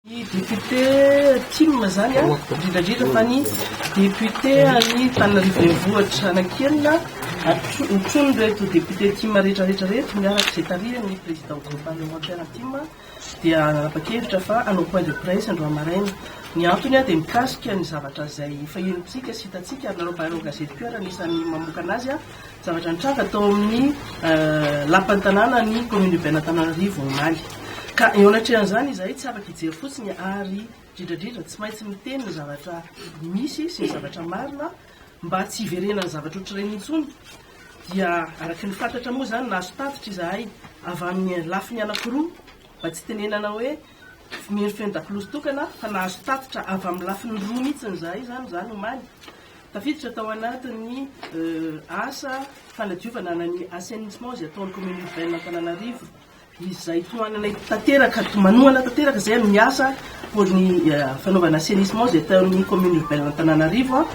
Ny député tim zany a, indrindra indrindra fa ny député an'i Antananarivo Renivohitra anankienina, otronin'ireto député tim rehetra rehetra reto miaraka izay tarihan'ny président groupe parlementaire tim dia nanapa-kevitra fa hanao point de presse androany maraina. Ny antony dia mikasika ny zavatra izay efa henontsika sy hitantsika ary nareo mpanao gazety koa ary anisan'ny mamoaka anazy. Zavatra nitranga tao amin'ny lapan'ny tanàna ny commune urbaine Antananarivo omaly. Ka eo anatrehan'izany izahay tsy afaka hijery fotsiny ary indrindra indrindra tsy maintsy miteny ny zavatra misy sy ny zavatra marina mba tsy hiverenan'ny zavatra ohatr'ireny intsony. Dia araka ny fantatra moa izany nahazo tatitra izahay avy amin'ny lafiny anankiroa mba tsy tenenana hoe mino feno dakolosy tokana fa nahazo tatitra avy amin'ny lafiny roa mihitsy izahay izany izany omaly. Tafiditra tao anatin'ny asa fanadiovana na ny assainissement izay ataon'ny commune urbaine Antananarivo izay tohananay tanteraka, manohana tanteraka izay amin'ny asa pour ny fanaovana assainissement izay ataon'ny commune urbaine Antananarivo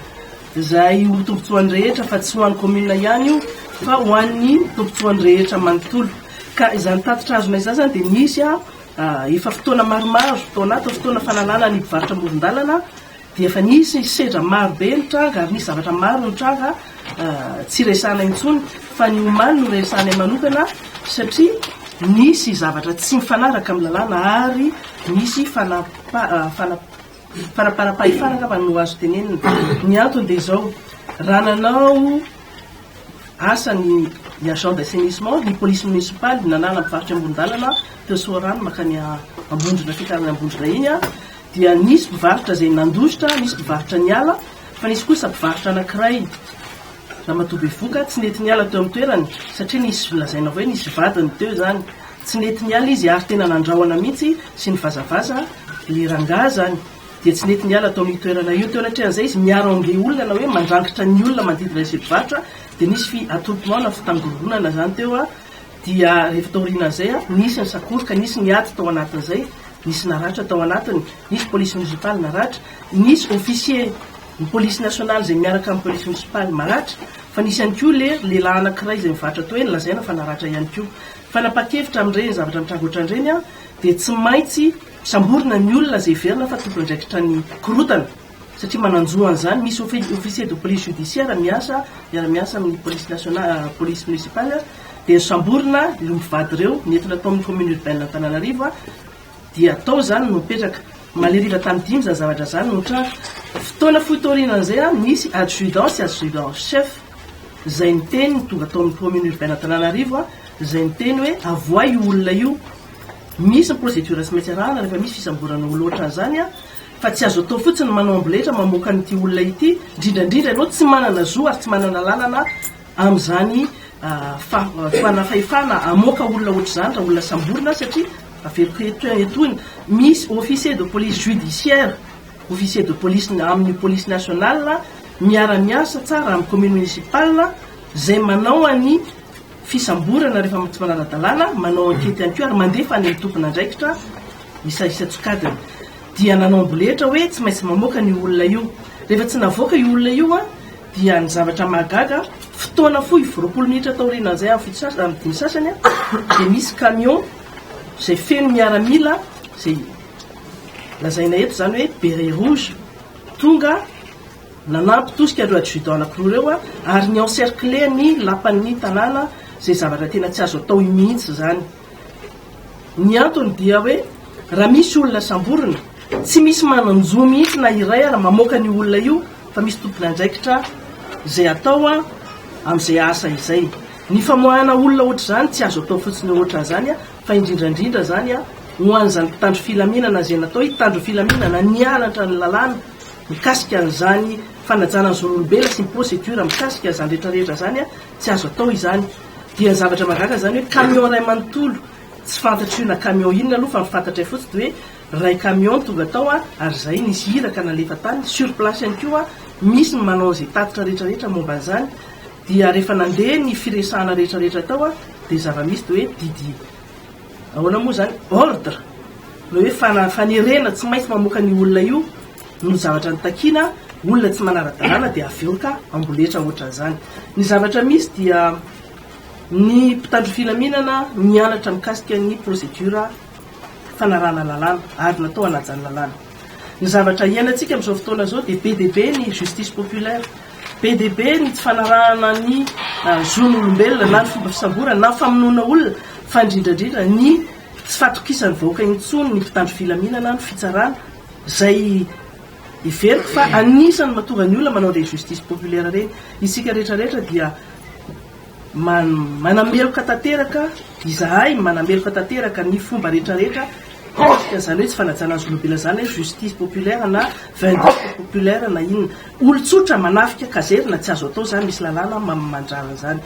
izay ho tombontsoan'ny rehetra fa tsy ho an'ny commune ihany io fa ho an'ny tombontsoan'ny rehetra manontolo. Ka izany tatitra azonay izany izany dia nisy efa fotoana maromaro tao anatin'ny fotoana fanalana ny mpivarotra amoron-dalana dia efa nisy sedra maro be nitranga ary nisy zavatra maro nitranga tsy resahana intsony fa ny omaly no resahanay manokana satria nisy zavatra tsy mifanaraka amin'ny lalàna ary nisy fanaparam-pahefana angamba no azo tenenina. Ny antony dia izao, raha nanao asa ny agent d'assainissement, ny police municipale nanala mpivarotra amoron-dalana teo Soarano mankany Ambondrona fiakarana Ambondrona iny dia nisy mpivarotra izay nandositra, nisy mpivarotra niala, fa nisy kosa mpivarotra anankiray, Ramatoa Bevoka, tsy nety niala teo amin'ny toerany, satria nisy lazaina hoe nisy vadiny teo izany. Tsy nety niala izy ary tena nandrahona mihitsy sy nivazavaza ilay rangahy izany, dia tsy nety niala tao amin'io toerana io. Teo anatrehan'izay izy mi-haranguer olona na hoe mandrangitra ny olona manodidina izay mpivarotra, dia nisy fi attroupement na fitangoronana izany teo, dia rehefa taorianan'izay, nisy ny sakoroka, nisy ny ady tao anatin'izay. Nisy naratra tao anatiny, nisy police municipale naratra, nisy officier ny police nationale izay miaraka amin'ny police municipale maratra, fa nisy ihany koa le lehilahy anankiray izay mivarotra tao eny lazaina fa naratra ihany koa. Fanapahan-kevitra amin'ireny zavatra mitranga ohatran'ireny dia tsy maintsy samborina ny olona izay heverina fa tompon'andraikitra ny korontana satria manan-jo an'izany, misy officier de police judiciaire miasa miara-miasa amin'ny police nationale police municipale dia nosamborina ireo mpivady ireo nentina tao amin'ny commune urbaine Antananarivo dia tao izany no nipetraka. Omaly hariva tamin'ny dimy izany zavatra izany no nitranga. Fotoana fohy taorianan'izay nisy adjudant sy adjudant chef izay niteny tonga tao amin'ny commune urbaine Antananarivo izay niteny hoe avoay io olona io. Misy ny procédure tsy maintsy arahana rehefa misy fisamborana olona ohatran'izany fa tsy azo atao fotsiny ny manao amboletra mamoaka an'ity olona ity, indrindra indrindra ianao tsy manana zo ary tsy manana lalana amin'izany fahefana hamoaka olona ohatr'izany raha olona samborina satria averiko eto etoana misy officier de police judiciaire, officier de police amin'ny police nationale miara-miasa tsara amin'ny commune municipale izay manao an'ny fisamborana rehefa tsy manara-dalàna, manao enquête ihany koa ary mandefa any amin'ny tompon'andraikitra isan-tsokajiny. Dia nanao amboletra hoe tsy maintsy mamoaka an'io olona io. Rehefa tsy navoaka io olona io dia ny zavatra mahagaga, fotoana fohy, 20 minitra taorianan'izay amin'ny fito sasany, amin'ny dimy sasany dia misy camion izay feno miaramila izay lazaina eto izany hoe béret rouge tonga nanampy tosika ireo adjudant anankiroa ireo ary ni-encercler ny lapan'ny tanàna izay zavatra tena tsy azo atao mihitsy izany. Ny antony dia hoe raha misy olona samborina, tsy misy manan-jo mihitsy na iray ara mamoaka an'io olona io fa misy tompon'andraikitra izay atao amin'izay asa izay. Ny famoahana olona ohatr'izany tsy azo atao fotsiny ohatran'izany fa indrindra indrindra izany ho an'izany mpitandro filaminana izay natao hitandro filaminana nianatra ny lalàna mikasika an'izany fanajana ny zon'olombelona sy ny procédure mikasika izany rehetra rehetra izany tsy azo atao izany. Dia ny zavatra mahagaga izany hoe camion iray manontolo, tsy fantatro io na camion inona aloha fa ny fantatray fotsiny dia hoe iray camion no tonga tao ary izay nisy iraka nalefa tany, sur place ihany koa misy ny manao izay tatitra rehetra rehetra momba an'izany, dia rehefa nandeha ny firesahana rehetra rehetra tao dia zava-misy dia hoe didy ahoana moa izany ordre na hoe fanerena tsy maintsy mamoaka an'io olona io no zavatra notakiana, olona tsy manara-dalàna dia avy eo ka amboletra ohatran'izany. Ny zavatra misy dia ny mpitandro filaminana mianatra mikasika ny procédure. fanarahana lalàna ary natao hanaja ny lalàna. Ny zavatra iainantsika amin'izao fotoana izao dia be dia be ny justice populaire, be dia be ny tsy fanarahana ny zon'olombelona na ny fomba fisamborana na famonoana olona fa indrindra indrindra ny tsy fahatokisan'ny vahoaka intsony ny mpitandro filaminana, ny fitsarana izay heveriko fa anisan'ny mahatonga ny olona manao ireny justice populaire ireny. Isika rehetra rehetra dia manameloka tanteraka, izahay manameloka tanteraka ny fomba rehetra rehetra mikasika an'izany hoe tsy fanajana ny zon'olombelona izany hoe justice populaire na vindicte populaire na inona. Olon-tsotra manafika kazerina tsy azo atao izany, misy lalàna mandrara an'izany.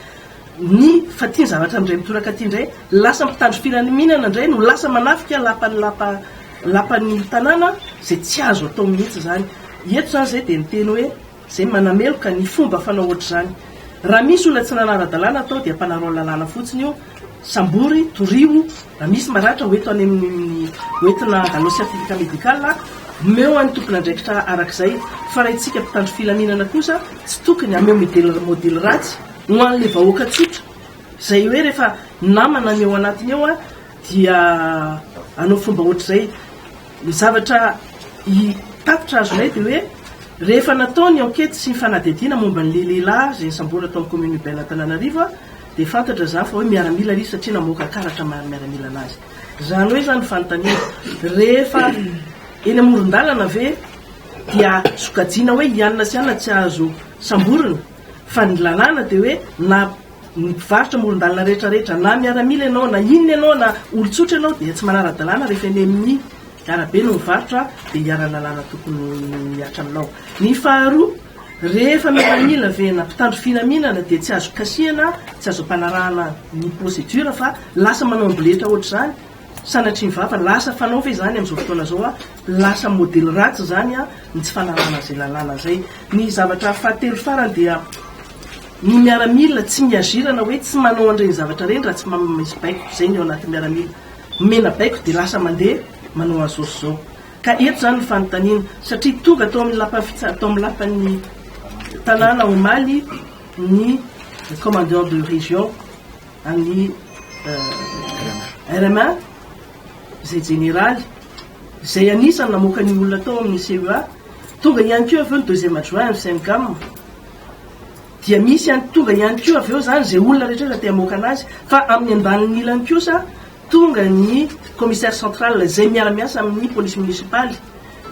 Ny fa ty ny zavatra indray mitoraka aty indray, lasa mpitandro filaminana indray no lasa manafika lapan'ny lapa lapan'ny tanàna izay tsy azo atao mihitsy izany. Eto izany izay dia niteny hoe izay manameloka ny fomba fanao ohatr'izany. Raha misy olona tsy nanara-dalàna atao dia ampanarao lalàna fotsiny io, sambory, torio, raha misy maratra hoento any amin'ny hoentina hanao certificat médical, omeo an'ny tompon'andraikitra arak'izay. Fa raha isika mpitandro filaminana kosa tsy tokony hameo modèle modèle ratsy. Ho an'ilay vahoaka tsotra, izay hoe rehefa namana ny ao anatiny ao dia hanao fomba ohatr'izay. Ny zavatra tatitra azonay dia hoe rehefa natao ny enquête sy ny fanadihadiana momba an'ilay lehilahy izay nisamborina tao amin'ny commune urbaine Antananarivo dia fantatra izany fa hoe miaramila izy satria namoaka karatra maha miaramila anazy. Izany hoe izany ny fanontaniana, rehefa eny amoron-dalana ve dia sokajiana hoe i anona sy anona tsy azo samborina? Fa ny lalàna dia hoe na ny mpivarotra amoron-dalana rehetra rehetra na miaramila ianao na inona ianao na olon-tsotra ianao dia tsy manara-dalàna rehefa eny amin'ny arabe no mivarotra dia iharan'ny lalàna tokony mihatra aminao. Ny faharoa, rehefa miaramila ve na mpitandro filaminana dia tsy azo kasihana, tsy azo ampanarahana ny procédure fa lasa manao amboletra ohatr'izany. Sanatria ny vava, lasa fanao ve izany amin'izao fotoana izao a? Lasa modely ratsy izany a, ny tsy fanarahana izay lalàna izay. Ny zavatra fahatelo farany dia ny miaramila tsy mi-agir na hoe tsy manao an'ireny zavatra ireny raha tsy misy baiko, izay ny ao anatin'ny miaramila. Omena baiko dia lasa mandeha manao an'izao sy izao. Ka eto izany ny fanontaniana, satria tonga tao amin'ny lapan'ny fitsa-, tao amin'ny lapan'ny tanàna omaly ny commandant de région, an'ny RMA izay jeneraly izay anisany namoaka ny olona tao amin'ny CEA, tonga ihany koa avy eo ny deuxième adjoint amin'ny Cemcam, dia misy ihany tonga ihany koa avy eo izany izay olona rehetra rehetra te hamoaka anazy, fa amin'ny andaniny ilany kosa tonga ny commissaire central izay miara-miasa amin'ny police municipale,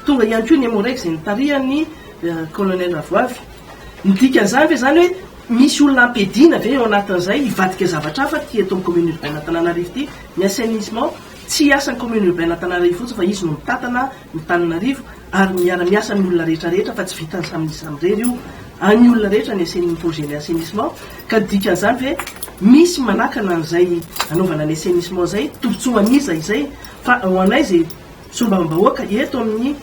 tonga ihany koa ny Emmo-Reg izay notarihan'ny colonel Ravoavy. Ny dikan'izany ve izany hoe Misy olona ampiadiana ve eo anatin'izay hivadika zavatra hafa ity eto amin'ny commune urbaine Antananarivo ity? Ny assainissement tsy asan'ny commune urbaine Antananarivo fotsiny fa izy no mitantana ny Tananarivo ary miara-miasa amin'ny olona rehetra rehetra fa tsy vitan'ny samy samirery io. An'ny olona rehetra ny assainissement, projet ny assainissement ka ny dikan'izany ve misy manakana an'izay anaovana ny assainissement izay? Tombontsoa an'iza izay? Fa ho anay izay solombavambahoaka eto amin'ny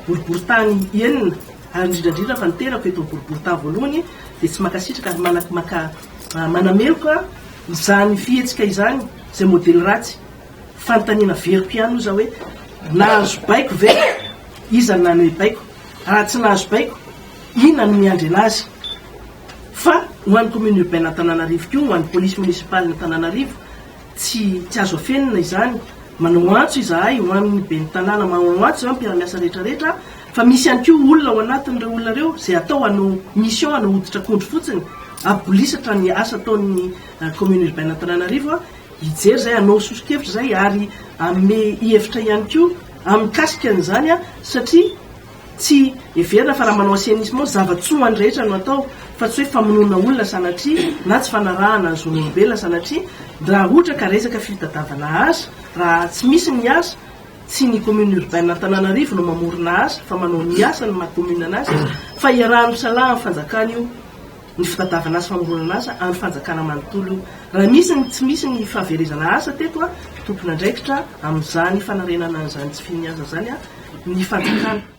boriborintany enina ary indrindra indrindra fa ny tenako eto amin'ny boriborintany voalohany dia tsy mankasitraka ary maka manameloka izany fihetsika izany izay modely ratsy. Fanontaniana averiko ihany oza hoe nahazo baiko ve? Iza no nanome baiko? Raha tsy nahazo baiko, inona no miandry anazy? Fa ho an'ny commune urbaine Antananarivo koa, ho an'ny police municipale Antananarivo, Tsy tsy azo afenina izany. Manao antso izahay ho an'ny ben'ny tanàna, manao antso izany mpiara-miasa rehetra rehetra fa misy ihany koa olona ao anatin'ireo olona ireo izay atao hanao mission hanao hoditra akondro fotsiny, hampibolisatra ny asa ataon'ny commune urbaine Antananarivo, hijery izay, hanao soso-kevitra izay ary hanome hevitra ihany koa amin'ny mikasika an'izany satria Tsy heverina fa raha manao assainissement, zava-tsoa ho an'ny rehetra no atao, fa tsy hoe famonoana olona sanatria, na tsy fanarahana ny zon'olombelona sanatria, raha ohatra ka resaka fitadiavana asa, raha tsy misy ny asa, tsy ny commune urbaine Antananarivo no mamorona asa, fa manao ny asany maha commune anazy izy, fa iarahan'ny misalahy amin'ny fanjakana io, ny fitadiavana asa famoronana asa an'ny fanjakana manontolo io. Raha misy ny tsy misy ny fahaverezana asa teto, tompon'andraikitra amin'izany fanarenana an'izany tsy finiasa izany, ny fanjakana.